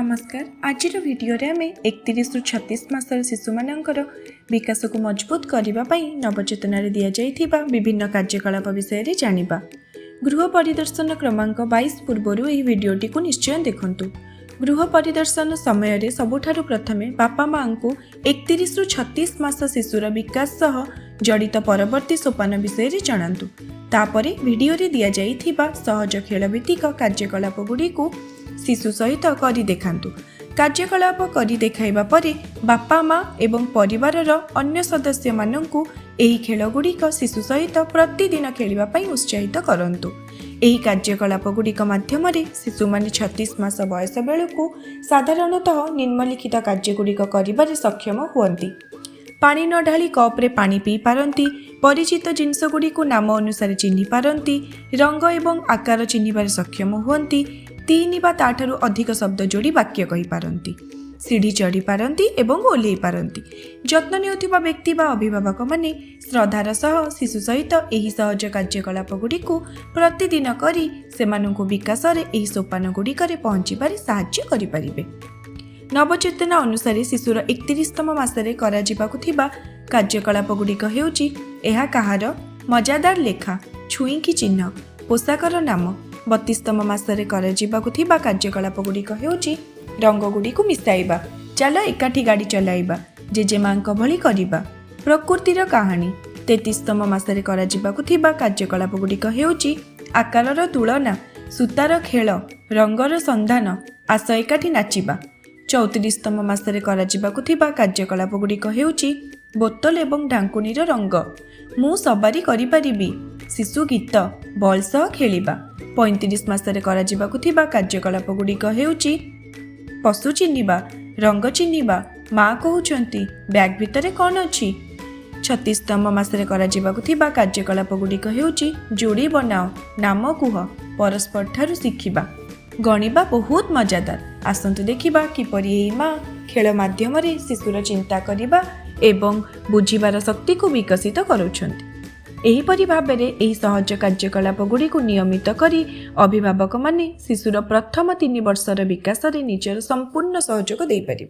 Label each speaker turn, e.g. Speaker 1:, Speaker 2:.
Speaker 1: ନମସ୍କାର। ଆଜିର ଭିଡ଼ିଓରେ ଆମେ 31ରୁ 36 ମାସର ଶିଶୁମାନଙ୍କର ବିକାଶକୁ ମଜବୁତ କରିବା ପାଇଁ ନବଚେତନାରେ ଦିଆଯାଇଥିବା ବିଭିନ୍ନ କାର୍ଯ୍ୟକଳାପ ବିଷୟରେ ଜାଣିବା। ଗୃହ ପରିଦର୍ଶନ କ୍ରମାଙ୍କ 22 ପୂର୍ବରୁ ଏହି ଭିଡ଼ିଓଟିକୁ ନିଶ୍ଚୟ ଦେଖନ୍ତୁ। ଗୃହ ପରିଦର୍ଶନ ସମୟରେ ସବୁଠାରୁ ପ୍ରଥମେ ବାପା ମାଆଙ୍କୁ 31ରୁ 36 ମାସ ଶିଶୁର ବିକାଶ ସହ ଜଡ଼ିତ ପରବର୍ତ୍ତୀ ସୋପାନ ବିଷୟରେ ଜଣାନ୍ତୁ। ତାପରେ ଭିଡ଼ିଓରେ ଦିଆଯାଇଥିବା ସହଜ ଖେଳଭିତ୍ତିକ କାର୍ଯ୍ୟକଳାପ ଗୁଡ଼ିକୁ ଶିଶୁ ସହିତ କରି ଦେଖାନ୍ତୁ। କାର୍ଯ୍ୟକଳାପ କରି ଦେଖାଇବା ପରେ ବାପା ମା ଏବଂ ପରିବାରର ଅନ୍ୟ ସଦସ୍ୟମାନଙ୍କୁ ଏହି ଖେଳଗୁଡ଼ିକ ଶିଶୁ ସହିତ ପ୍ରତିଦିନ ଖେଳିବା ପାଇଁ ଉତ୍ସାହିତ କରନ୍ତୁ। ଏହି କାର୍ଯ୍ୟକଳାପ ଗୁଡ଼ିକ ମାଧ୍ୟମରେ ଶିଶୁମାନେ 36 ମାସ ବୟସ ବେଳକୁ ସାଧାରଣତଃ ନିମ୍ନଲିଖିତ କାର୍ଯ୍ୟଗୁଡ଼ିକ କରିବାରେ ସକ୍ଷମ ହୁଅନ୍ତି: ପାଣି ନ ଢାଳି କପ୍ରେ ପାଣି ପିଇ ପାରନ୍ତି, ପରିଚିତ ଜିନିଷଗୁଡ଼ିକୁ ନାମ ଅନୁସାରେ ଚିହ୍ନି ପାରନ୍ତି, ରଙ୍ଗ ଏବଂ ଆକାର ଚିହ୍ନିବାରେ ସକ୍ଷମ ହୁଅନ୍ତି, ତିନି ବା ତା'ଠାରୁ ଅଧିକ ଶବ୍ଦ ଯୋଡ଼ି ବାକ୍ୟ କହିପାରନ୍ତି, ସିଢ଼ି ଚଢ଼ି ପାରନ୍ତି ଏବଂ ଓହ୍ଲେଇ ପାରନ୍ତି। ଯତ୍ନ ନେଉଥିବା ବ୍ୟକ୍ତି ବା ଅଭିଭାବକମାନେ ଶ୍ରଦ୍ଧାର ସହ ଶିଶୁ ସହିତ ଏହି ସହଜ କାର୍ଯ୍ୟକଳାପ ଗୁଡ଼ିକୁ ପ୍ରତିଦିନ କରି ସେମାନଙ୍କୁ ବିକାଶରେ ଏହି ସୋପାନ ଗୁଡ଼ିକରେ ପହଞ୍ଚିବାରେ ସାହାଯ୍ୟ କରିପାରିବେ। ନବଚେତନା ଅନୁସାରେ ଶିଶୁର 31ତମ ମାସରେ କରାଯିବାକୁ ଥିବା କାର୍ଯ୍ୟକଳାପ ଗୁଡ଼ିକ ହେଉଛି ଏହା କାହାର, ମଜାଦାର ଲେଖା, ଛୁଇଁକି ଚିହ୍ନ, ପୋଷାକର ନାମ। 32ତମ ମାସରେ କରାଯିବାକୁ ଥିବା କାର୍ଯ୍ୟକଳାପ ଗୁଡ଼ିକ ହେଉଛି ରଙ୍ଗଗୁଡ଼ିକୁ ମିଶାଇବା, ଚାଲ ଏକାଠି ଗାଡ଼ି ଚଲାଇବା, ଜେଜେମାଙ୍କ ଭଳି କରିବା, ପ୍ରକୃତିର କାହାଣୀ। 33ତମ ମାସରେ କରାଯିବାକୁ ଥିବା କାର୍ଯ୍ୟକଳାପ ଗୁଡ଼ିକ ହେଉଛି ଆକାରର ତୁଳନା, ସୂତାର ଖେଳ, ରଙ୍ଗର ସନ୍ଧାନ, ଆସ ଏକାଠି ନାଚିବା। 34ତମ ମାସରେ କରାଯିବାକୁ ଥିବା କାର୍ଯ୍ୟକଳାପ ଗୁଡ଼ିକ ହେଉଛି ବୋତଲ ଏବଂ ଢାଙ୍କୁଣୀର ରଙ୍ଗ, ମୁଁ ସବାରି କରିପାରିବି, ଶିଶୁ ଗୀତ, ବଲ୍ ସହ ଖେଳିବା। 35 ମାସରେ କରାଯିବାକୁ ଥିବା କାର୍ଯ୍ୟକଳାପ ଗୁଡ଼ିକ ହେଉଛି ପଶୁ ଚିହ୍ନିବା, ରଙ୍ଗ ଚିହ୍ନିବା, ମା କହୁଛନ୍ତି, ବ୍ୟାଗ୍ ଭିତରେ କ'ଣ ଅଛି। 36ତମ ମାସରେ କରାଯିବାକୁ ଥିବା କାର୍ଯ୍ୟକଳାପ ଗୁଡ଼ିକ ହେଉଛି ଯୋଡ଼ି ବନାଅ, ନାମ କୁହ, ପରସ୍ପର ଠାରୁ ଶିଖିବା। ଗଣିବା ବହୁତ ମଜାଦାର। ଆସନ୍ତୁ ଦେଖିବା କିପରି ଏହି ମା ଖେଳ ମାଧ୍ୟମରେ ଶିଶୁର ଚିନ୍ତା କରିବା ଏବଂ ବୁଝିବାର ଶକ୍ତିକୁ ବିକଶିତ କରୁଛନ୍ତି। ଏହିପରି ଭାବରେ ଏହି ସହଜ କାର୍ଯ୍ୟକଳାପ ଗୁଡ଼ିକୁ ନିୟମିତ କରି ଅଭିଭାବକମାନେ ଶିଶୁର ପ୍ରଥମ 3 ବର୍ଷର ବିକାଶରେ ନିଜର ସମ୍ପୂର୍ଣ୍ଣ ସହଯୋଗ ଦେଇପାରିବେ।